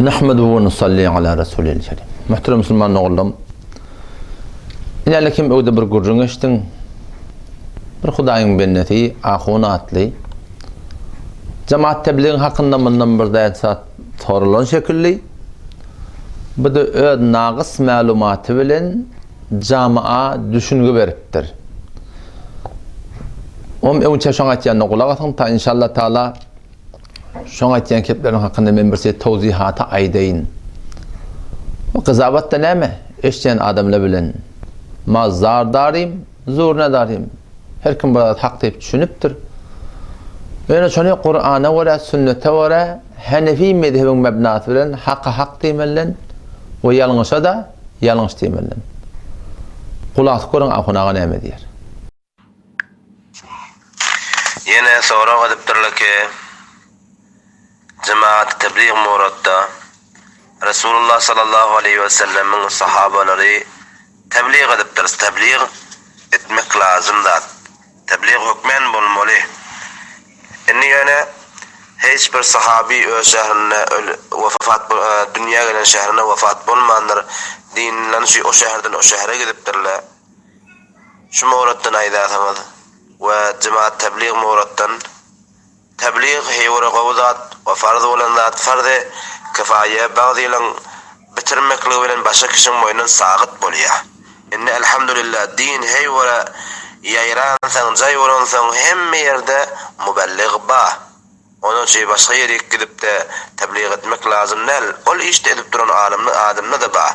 Nahmeduhu we nusalli ala rasulil kerim. Muhterem musulman doganlarym, Inäle kim öwde bir gürrüň eşdiň. Bir Hudaýyň bendesi Ahun atly jemaat tebligiň hakynda mundan bir däl zat soralan şekilli. Bu da öz nagys mälumaty bilen jamaa düşüngi beripdir. Om öňçe şoň aýtýanyna gulak asyň ta inşallah taala Şoň aýtýan kepleriň hakynda men bir şey towzihaty aýdaýyn. Bu gyzabatda näme? Eşidýän adamlar bilen ma zar darym, zur ne darym. Her kim bir zat hak diýip düşünipdir. Ýöne şony Kur'ana görä, sünnete görä, Hanefi mezhebiň mebnasy bilen haka hak diýmelinden we ýalňyşa da ýalňyş diýmelinden. Gulak asyp görüň Ahun aga näme diýýär. Ýene sorag edipdirler ki, Jemagaty teblig muratda Resulullah sallallahu aleýhi we sellemiň sahabalary teblig edipdir, teblig etmek lazym zat, teblig hökmän bolmaly. Indi ýöne hiç bir sahaby öz şährinde wefat dünýä gelen şährinde wefat bolmandyr, dinlerini şu o şäherden o şähere gidipdirler. Şu muratdan aýdarsyňyz we jemaat teblig muratdan teblig heýwere gowy zat we farz bolan zat farzy kifaýa bagzylaň bitirmekligi bilen başga kişiň boýnundan sagyt bolýa. Indi elhamdulillah din heýwere ýaýransaň jaý bolansoň hemme ýerde mubellig ba. Onuň üçin başga ýerik gidip-de teblig etmek lazym däl. Ol işde edip duran alymny adamda-da bar.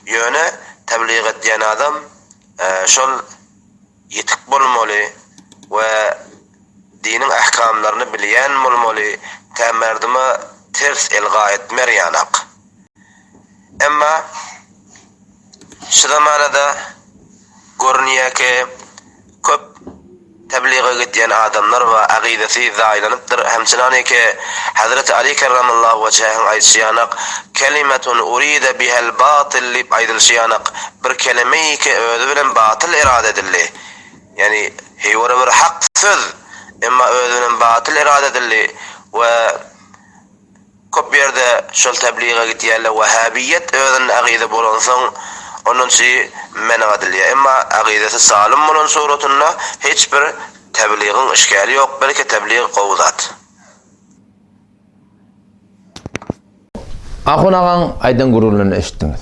Ýöne teblig etýän adam şol ýetik bolmaly we diniň ahkamlaryny bilýän bolmaly, tä merduma ters elga etmer ýanak. Emma şu zamanada görünýär ki, köp tebliga gidýän adamlar bar, akydasy zaýalanypdyr. Hemçinany ki, Hazreti Ali kerramallahu wejhehiň aýdyşy ýanak, Kelimetun uride bihel batyl diýip aýdylyşy ýanak, bir kelemeýi ki özi bilen batyl erada edildi. Ýagny, heýwere bir hak söz, emma özi bilen batyl erada edildi we Köp ýerde şol tebliga gitýärler wahhabiýet özünde agyza bolansoň ondan çy menag edilýär. Emma agydasy salym bolan suratynda hiç bir tebligiň işgäli ýok belki teblig gowy zat. Ahun agaň aýdan gürrüňlerini eşitdiňiz.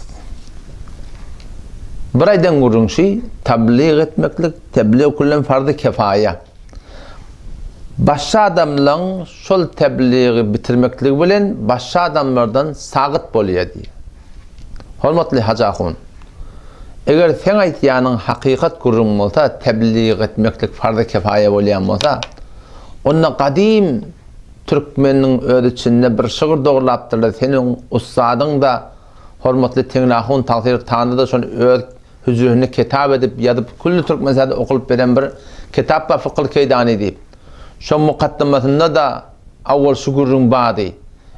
Bir aýdan gürrüň şi, tablyg etmeklik, teblig küllem farzy kefaýa. Başga adamlaň şol tebligi bitirmekligi bilen başga adamlardan sagyt bolýar diýýär. Hormatly Hajy ahun, eger seň aýtýanyň hakykat gürrüň bolsa, teblig etmeklik farzy kefaýa bolýan bolsa, onda gadym türkmeniň öz içinde bir şygyr dogrulapdyrlar, seniň ussadyň-da hormatly Teňli ahun tagsyr Tanrı-da şony öz hüjresinde kitap edip ýazyp külli türkmenistanda okalyp beren bir kitap bar Fykyl Keýdani diýip. Şoň mukaddymasynda-da awwal şu gürrüň bardy.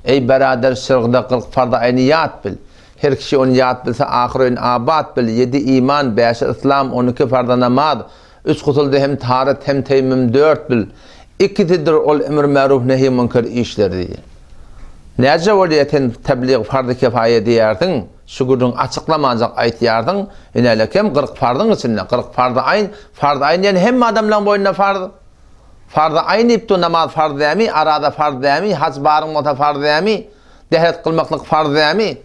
Eý berader şyrgda 40 farzy aýny ýat bil. Her kişi ony ýat bilse ahyr öýün abat bil. Ýedi iman, bäşi yslam, 12 farzy namaz, üç gusulda hem taharet hem teýemmüm dört bil. Ikisidir ol emr märuf nehi münker işleri diýýär. Näce bolýar sen teblig farzy kefaýe diýýärsiň? Şu gürrüňi açyklamanjak aýtýarsyň, inälekem 40 farzyň içinde, 40 farzy aýn, farz aýn diýen hemme adamlaň boýnuna farz. Farzy aýn diýip dur, namaz farz dämi, araza farz dämi, haj baryň bolsa farz dämi, dehret kylmaklyk farz dämi?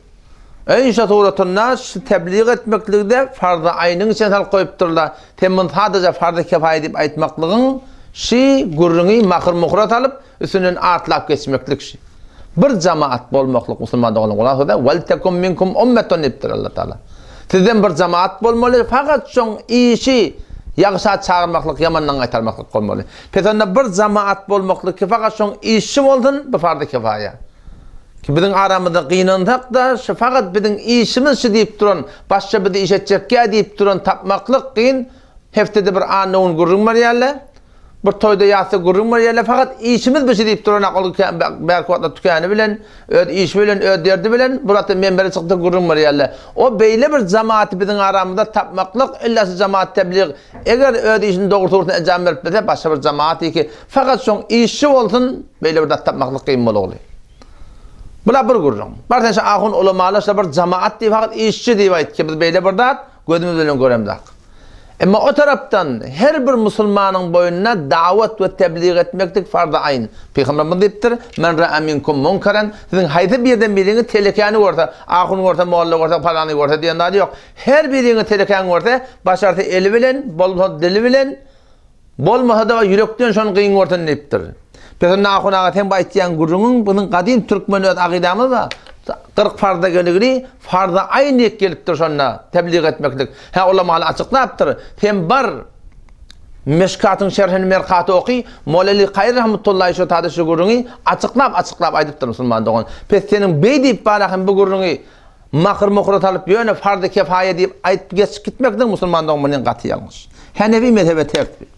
Öýünçe suratynda şu teblig etmekligi-de farzy aýnyň içine salyp goýupdyrlar. Sen muny sadaja farzy kefaýa diýip aýtmaklygyň şi gürrüňi mahyr-muhura salyp, Üstünden atlap geçmeklik şi. Bir jamaat bolmaklyk musulman doganlar gulak söze vel tekum minkum ummetun diýipdir Allah Taala. Sizden bir jamaat bolmaly, fakat şoň işi ýagşa çagyrmaklyk, ýamandan gaýtarmaklyk bolmaly. Pes onda bir jamaat bolmaklyk ki fakat şoň işi bolsun, bu farzy kifaýa. Ki biziň aramyzda gynansak-da, şu fakat biziň işimiz şu diýip duran, başga bizi iş etjekýä diýip duran tapmaklyk kyn, heftede bir anna gün gürrüň berýärler. Bir toýda ýatsa gürrüň berýärler, fakat işimiz bişi diýip duranak ol bärki wagtlar tükeni bilen, öz işi bilen, öz derdi bilen bir wagtda menbere çyksa gürrüň berýärler. O beýle bir jamaty biziň aramyzda tapmaklyk, illa şu jamaat teblig eger öz işini dogry sugrusyna enjam berip bilse, başga bir jamaat ki, fakat şoň işçi bolsun, beýle bir zat tapmaklyk kyn bolugly. Bula bir gürrüň. Bar sen şu ahun ulamalar şular bir jamaat diýip hakyt işçi diýip aýt ki biz beýle bir zat gözümiz bilen göremzak. Emma o tarapdan her bir musulmanyň boýnuna dawat we teblig etmeklik farz-y aýn. Pygamberimiz diýipdir, Men ra'a minkum munkaran, siziň haýsy birden biriňiz telekäni görse, ahun görse, molla görse, palany görse diýen zady ýok. Her biriňiz telekäni görse, başarsa eli bilen, bolmasa dili bilen, Bolmasa-da ýürekden şony gyn görsün diýipdir. Pes onda ahun aga seň bu aýtýan gürrüňiň biziň gadym türkmen öz akydamyz bar. 40 farza geligini farza aýn diýip gelipdir şonda teblig etmeklik. Hä ulamaly açyklapdyr. Sen bar Meşkatyň şerhini Merkaty oky, Moleli Kaýry rahmetullahi şo tada şu gürrüňi açyklap açyklap aýdypdyr musulman dogan. Pes seniň beý diýip bara hem bu gürrüňi Mahyr-muhyra salyp ýöne farzy kefaýa diýip aýdyp geçip gitmeklik musulman doganmynyň gaty ýalňyş. Henefi mezhebe ters bi.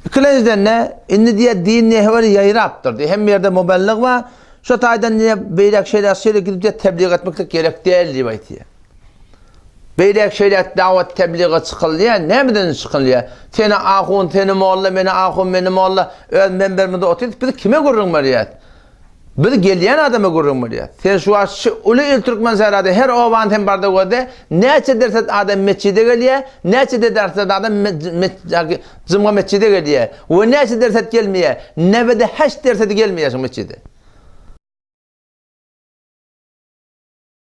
Ikilenjiden-de, indi diýýär din neheweli ýaýrapdyr diýýär. Hemme ýerde mubellig bar. Şo taýdan diýýär beýläk şeýläk şeýle gidip diýýär teblig etmeklik gerek däl diýip aýtýar. Beýläk şeýläk dawat tebliga çykylýar. Nämeden çykylýar? Seni ahun, seni molla, meni ahun, meni molla öz menberimizde otyrys. Biz kime gürrüň berýäs? Biz gelýän adama gürrüň berýäs. Sen şu wagt şu uly il Türkmensährada her obany sen barda gözle, näçe derset adam metjide gelýär, näçe de derset adam jumga metjide gelýär we näçe derset gelmeýär, nebede heş dersedi gelmeýär şu metjide.